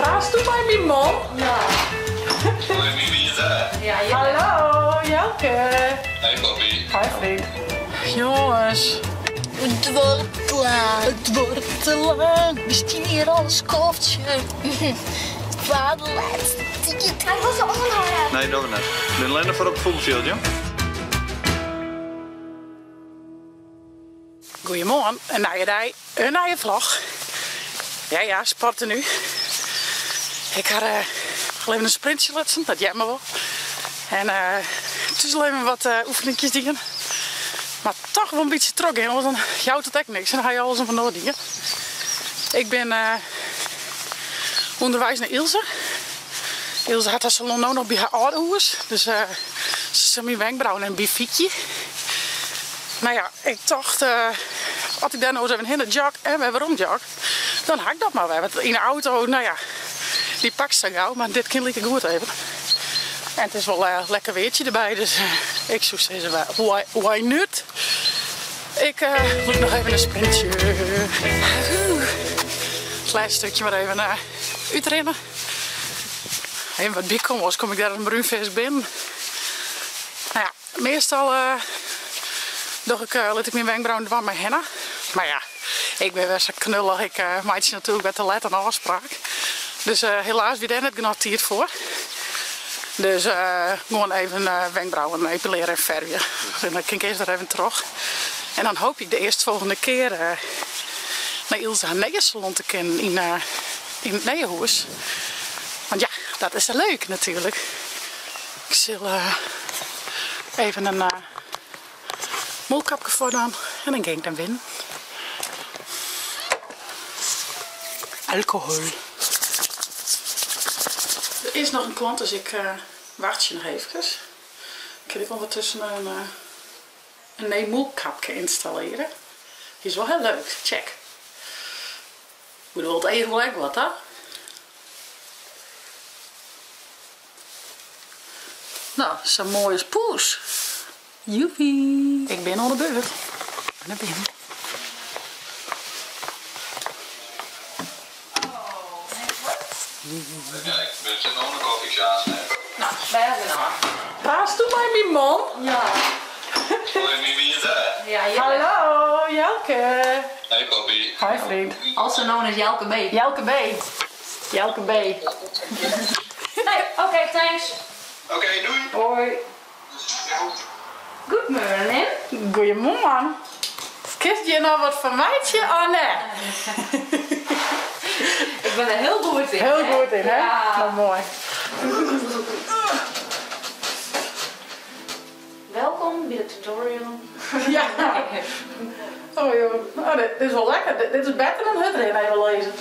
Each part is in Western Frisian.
Praatst do mei myn man? Ja. Hoi, wie is dêr? Ja, Hallo, Jelke. Hey Poppy. Hi vriend. Jongens. It duorret te lang. It duorret te lang. We steane hjir al in skoftsje. Foar de lêste tiid. Hy wol se oanhâlde. Nee, dogge we net. We binne allinne foar op it fuotbalfjild, jong. Goeiemoarn, in nije dei, in nije vlog. Ja, ja, sporten nu. Ik ha al even in sprintsje lutsen, dat heart me wol. En thús al even wat oefeninkjes dien. Mar toch wol in bytsje trochgean, want dan jout it ek niks en dan ha je alles om fan oar dien. Ik bin ûnderweis nei Ilse. Ilse hat har salon no noch by har âlde hûs, dus se sil myn wenkbrauwen even byfykje. No ja, ik tocht as ik dêr no ris even hinne jog en wer werom jog, dan ha ik dat mar wer. Want yn de auto, no ja, dy pakst sa gau, mar dit kin like goed even. En it is wol lekker weartsje derby, dus ik soe sizze, why not? Ik lûk noch even in sprintsje. It lêste stikje mar even útrinne. Even wat bykomme, oars kom ik dêr as in brúnfisk binnen. No ja, meastal doch ik, lit ik myn wenkbrauwen dwaan mei henna. Mar ja, ik bin wer sa knullich, ik meitsje natuerlik wer te let in ôfspraak. Dus helaas wie dêr net genôch tiid foar. Dus gewoan even wenkbrauwen epilearje en fervje. En dan kin ik earst wer even troch. En dan hoopje ik de earstfolgjende kear nei Ilse har nije salon te kinnen yn it nije hûs. Want ja, dat is leuk natuerlik. Ik sil even in mûlkapke foardwaan en dan gean ik nei binnen. Alkohol. Der is noch in klant, dus ik wachtsje noch eefkes. Kin ik ûndertusken in nij mûlkapke ynstallearje. Dy is wol hiel leuk, check. Ik bedoel, it each wol ek wat, hè? No, sa moai as poes. Joepie! Ik bin oan de beurt. Nei binnen. No, bêst genôch. Praatst do mei myn man? Ja. Hoi, wie is dêr? Ja, Hallo, Jelke. Hey Poppy. Hi vriend. Also known as Jelke B. Jelke B. Jelke B. Nee, oké, thanks. Oké, doei. Hoi. Good morning. Goeiemoarn. Kinst hjir noch wat fan meitsje of net? Ik bin der hiel goed yn. Hiel goed yn, hè? Ja. No moai. Welkom by de tutorial. Ja. Oh joh. Oh, dit is wol lekker. Dit is better dan hurdrinne, even lizze.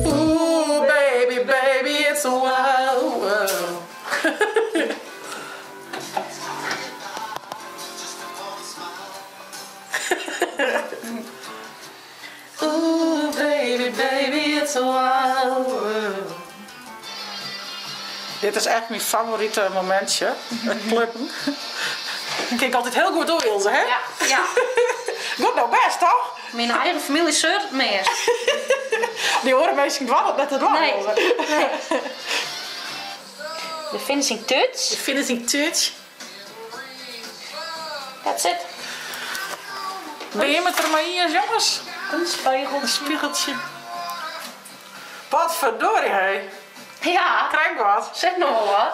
Oeh baby baby it's a wild world. Oeh baby baby it's a wild world. Dit is echt myn favorite momintsje, it plukken. Kin ik altyd hiel goed oer, Ilse, hè? Ja, ja. Giet no bêst, toch? Myn eigen famylje seurt it meast. Dy oare minsken doare it net te dwaan, Nee, Ilse. nee. De finishing touch. De finishing touch. That's it. Binne jim it der mei iens, jonges? In spegel. In spiegeltsje. Potverdorie, hé. Ja. Krekt wat. Sit noch wol wat.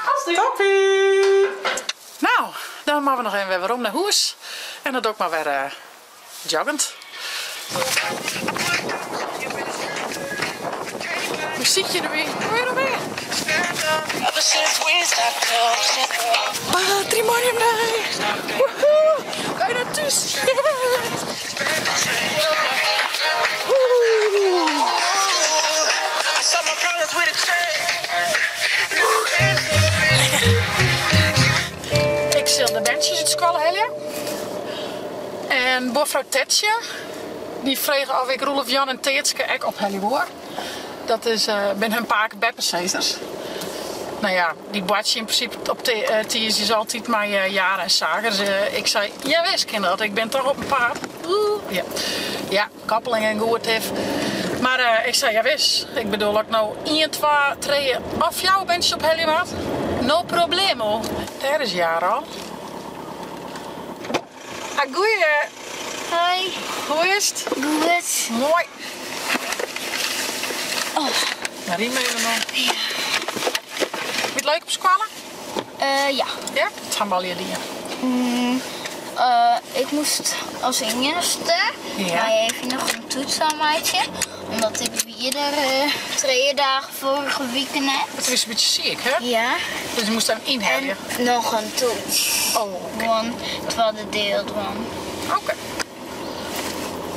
Alsjeblieft. Toppie! No, dan moatte we noch even wer werom nei hûs. En dat doch ik mar wer joggend. Muzykje derby. Kom hjir noch mear. Patrimoniumdei! Woehoe! Bijna thús! Ik sil de berntsjes út skoalle helje. En buorfrou Tetsje dy frege of ik Roelof Jan en Teatske ek ophelje woe. Dat is, binne hun pake beppesizzers. Nou ja, dy boartsje yn prinsipe op tiisdeis altyd mei Jara en Sake. Dus ik sei, jawis kin dat, ik bin toch op 'en paad. Oeh, ja. Ja, koppeling en goed if. Mar ik sei, jawis. Ik bedoel, as ik no ien, twa, trije of fjouwer berntsjes ophelje moat, no problemo. Dêr is Jara al. Ah, goeie. Hoi. Hoe is it? Goed. Moai. Oh. De riem even om. Ja. Wie it leuk op skoalle? Ja. Ja? Wat ha we allegear dien? Ik moest as earste Ja. mei even noch in toets oanmeitsje, omdat ik wie der trije dagen foarige wike net. It is in bytsje siik, hè? Ja. Dus je moest even ynhelje. En noch in toets. Oh, oké. Gewoan twadde diel dwaan. Oké.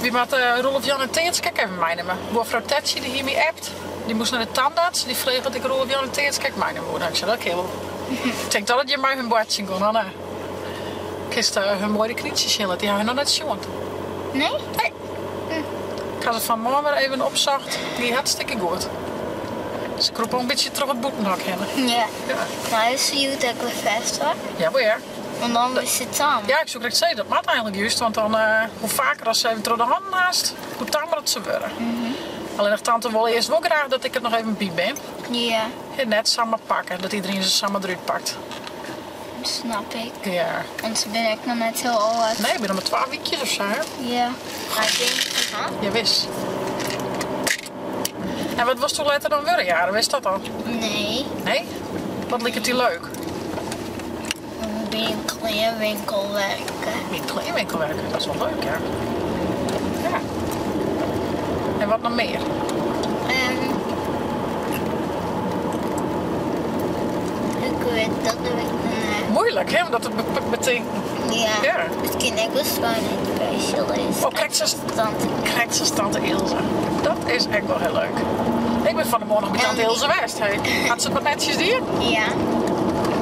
Wy moatte Roelof Jan en Teatske ek even meinimme. Buorfrou Tetsje dy hie my appt. Dy moast nei de tandarts. Dy frege oft ik Roelof Jan en Teatske ek meinimme woe. Nou, ik sei dat kin wol. Ik tink dat jim mei hun boartsjen gean, Anna. Kinst hun moai de knyntsjes sjen litte. Dy ha hun noch net sjoen. Nee? Nee. Ik ha se fan 'e moarn wer even opsocht. Gie hartstikke goed. Se krûpe al in bytsje troch it bûtenhok hinne. Ja. Ja. Mar is se hjoed ek wer fêst hoor. Ja, wol ja. Want dan is se tam. Ja, ik soe krekt sizze, dat moat eigenlik juist, want dan hoe faker as se even troch de hannen hast, hoe tammer dat se wurde. Allinnich tante wol earst wol graach dat ik der noch even by bin. Ja. En net samar pakke, dat iderien se samar derút pakt. Snap ik. Ja. Want se binne ek noch net hiel âld. Nee, binne noch mar twa wykjes of sa, hè? Ja. Mar ik tink, ha? Jawis. En wat wolsto letter dan wurde, Jara? Witst dat al? Nee. Nee? Wat liket dy leuk? By in kleanwinkel werke. By in kleanwinkel werke, dat is wol leuk, ja. Ja. En wat noch mear? Ik wit dat doe ik net. Moeilik, hè, om dat te betinken. Ja. Ja. It kin ek wol schoonheidsspecialist. Oh, krekt sa's Tante. Krekt sa's tante Ilse. Dat is ek wol hiel leuk. Ik bin fan 'e moarn noch by tante Ilse west. Hey. Hat se it wat netsjes dien? Ja.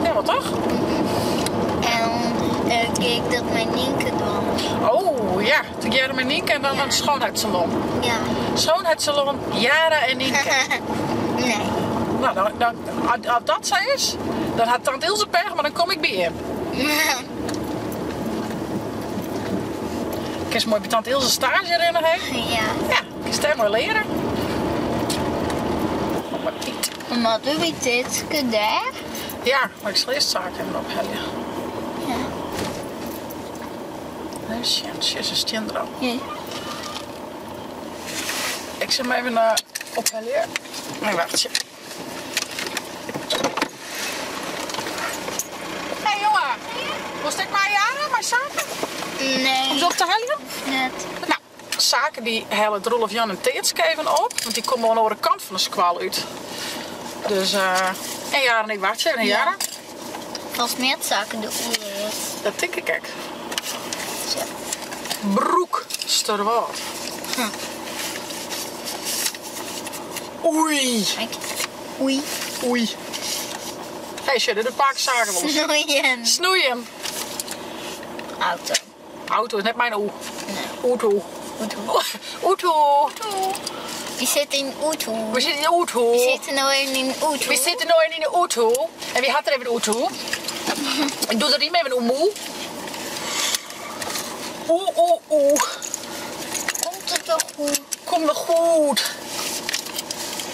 Ja, wat toch? En ik ik dat mei Nynke dwaan. Oh ja, tegearre mei Nynke en dan in schoonheidssalon. Ja. Schoonheidssalon Jara en Nynke. Nee. Nou, dan, dan, as dat sa is, dan hat tante Ilse pech, mar dan kom ik by jim. Kinst moai by tante Ilse staazje rinne, hè? Ja. Ja, kinst dêr moai leare. Oh, mar Piet. Moatte we by Titske dêr? Ja, mar ik sil earst Sake even ophelje. Ja. Even sjen, sjen, se stean der al. Ja. Ik sil him even eh, ophelje. Nee, wachtsje. Hey jongen, wolst ek mei Jara, mei Sake? Nee. Om se op te heljen? Net. Nou, Sake dy hellet Roelof Jan en Teatske even op, want dy komme oan de oare kant fan de skoalle út. Dus, eh, en Jara en ik wachtsje even, Jara? Volgens my hat Sake de oer. Dat tink ik ek. Zo. Broeksterwâld. Oei. Oei. Oei. Hey, sjoch, dit de pak Sake wol. Snoeien. Snoeien. Auto. Auto is net mei in oe. Nee. Auto. Auto. Auto. We sitte yn auto. We sitte yn de auto. We sitte no even yn de auto. We sitte no even yn de auto. En wy hat der even de auto. Ik doe de riem even omhoog. Oeh, oeh, oeh. Komt it toch goed? Komt nog goed.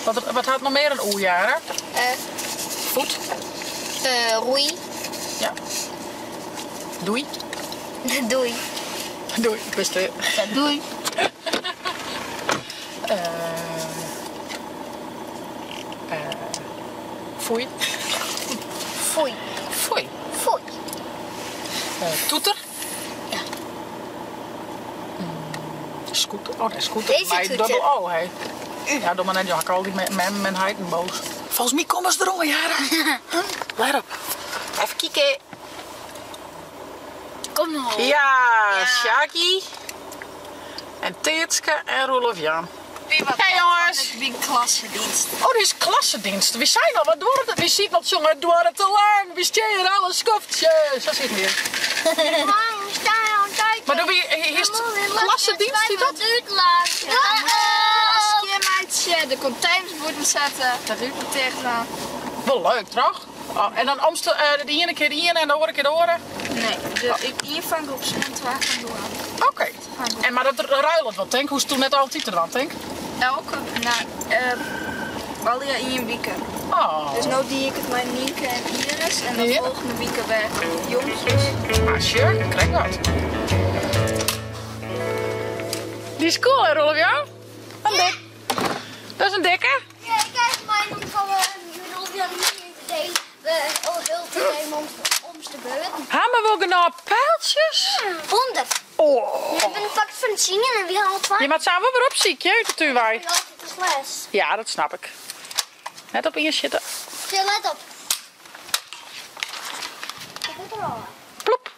Wat, wat hat noch mear in oe, Jara? Voet. Roei. Ja. Doei. Doei. Doei, ik wist het. Ja, doei. Foei. Foei. Foei. Foei. Toeter. Ja. Scooter. Oh nee, scooter. Deze Mei toeter. dubbel O, hè. Ja, doe maar net, joh. Ik al die mem en heiten boos. Volgens my komme se deroan, Jara. Let op. Even kieken. Kom nog. Ja, Sjaki. En Teetske en Roelof Jan. Hey jongens. Wie klassedienst. Oh, dit is klassedienst. We zijn al, wat duurt het? We zitten al, jongen, het duurt te lang. We staan alle skoftjes. Zo zit het hier. Lang, staan al tijd. Maar doe we hier is het klassedienst, is dat? duurt lang. Meidje, de containers moeten zetten. Dat duurt nog tegen. Wol leuk, troch? Oh, en dan omste de iene kear de iene en de oare kear de oare? Nee, de, ik, ien fan groep en twa fan groep. Oké. En mar dat ruilet wol, tink? Hoechst toen net altyd te dwaan, tink? Elke, nou, allegear ien wike. Oh. Dus no die ik it mei Nienke en Iris en dan Ja. folgjende wike wer jonkjes. Ah, sure, krekt wat. Die is cool, hè, Rolf Jan? Een dik. Dat is een dikke. Ja, ik krijg mijn van Rolf Jan niet We heel te nemen om te beurten. Hebben we genoeg pijltjes? 100. Oh. We hebben een pak van 10 en we gaan al Je maakt samen weer op ziekje uit de tuin. Ja, dat is les. Ja, dat snap ik. Net op in zitten. Zo, let op. Ik moet er al. Ploep.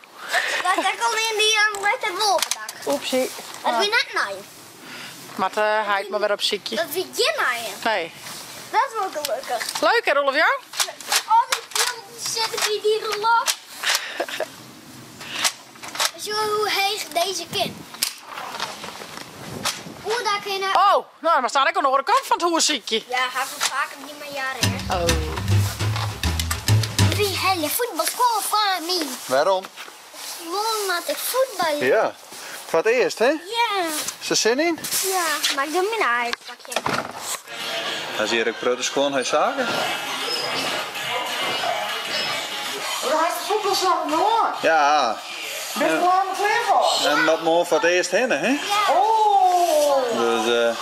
Dat daar komt in die aan let het wel op het dak. Oepsie. Dat wie net naaien. Maar hij maar weer op ziekje. Dat wie geen naaien. Nee. Dat is wel gelukkig. Leuk hè, Rolf Jan? Al die beelden zitten bij die lach. Zo hoe heeg deze kind. Hoe daar kunnen. Oh, nou, maar sta ik aan de andere kant van het hoerziekje. Ja, hij heeft vaker niet meer jaren. Hè. Oh. Wie hele voetbalschool van mij. Waarom? Gewoon laat ik voetballen. Ja. Voor het eerst, hè? Ja. Is er zin in? Ja, maar ik doe mijn uitpakje. Daar zie ik Protest gewoon hij zaken. Hoe hij de voetbalzak nog? Ja. Ben je gewoon klaar voor? En dat morgen voor het eerst heen, hè? Oh. Dus,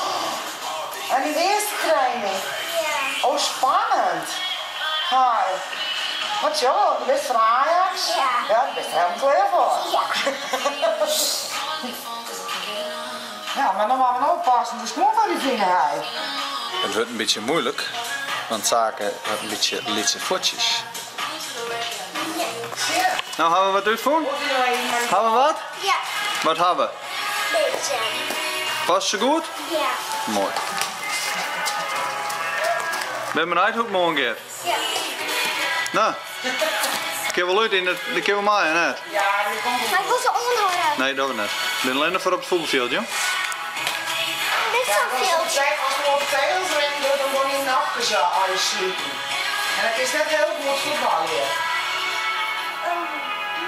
En die eerste training. Ja. Oh, spannend. Hi. Wat joh, je bent van Ajax? Ja. Ja, je bent er helemaal klaar voor. Ja. Ja, maar dan moeten we oppassen, de schoen van die vinger. Het wordt een beetje moeilijk, want zaken had een beetje litse voetjes. Nou, hebben we wat uitvoeren? Hebben we wat? Ja. Wat hebben we? Deze. Past ze goed? Ja. Mooi. Ben benieuwd hoe het morgen gaat. Ja. Nou, ik heb wel uit in het, ik heb wel mij net. Ja, die komt Maar ik wil ze onderhouden. Nee, dat we net. Ik ben alleen nog voor op het voetbalveld, joh. Dit is zo'n veldje. Als we op tegels rennen, dan word je in de afgezet als je sliepen. En het is net heel goed voetbal hier.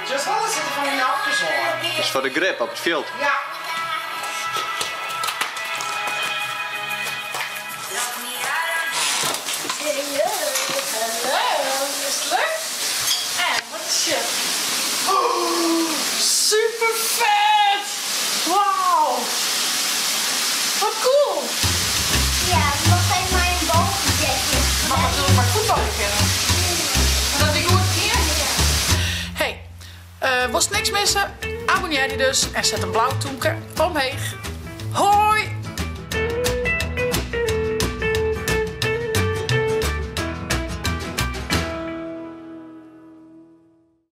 Dus alles zit er van in de afgezet. Dat is voor de grip op het veld. Ja. Hallo, is het leuk? En wat is je? Oh, super vet! Wauw! Wat cool! Ja, nog even mijn balgetje. Maar natuurlijk maar voetballen kennen. Dat ik goed keer. Hey, was niks missen? Abonneer je dus en zet een blauw toenke omheeg.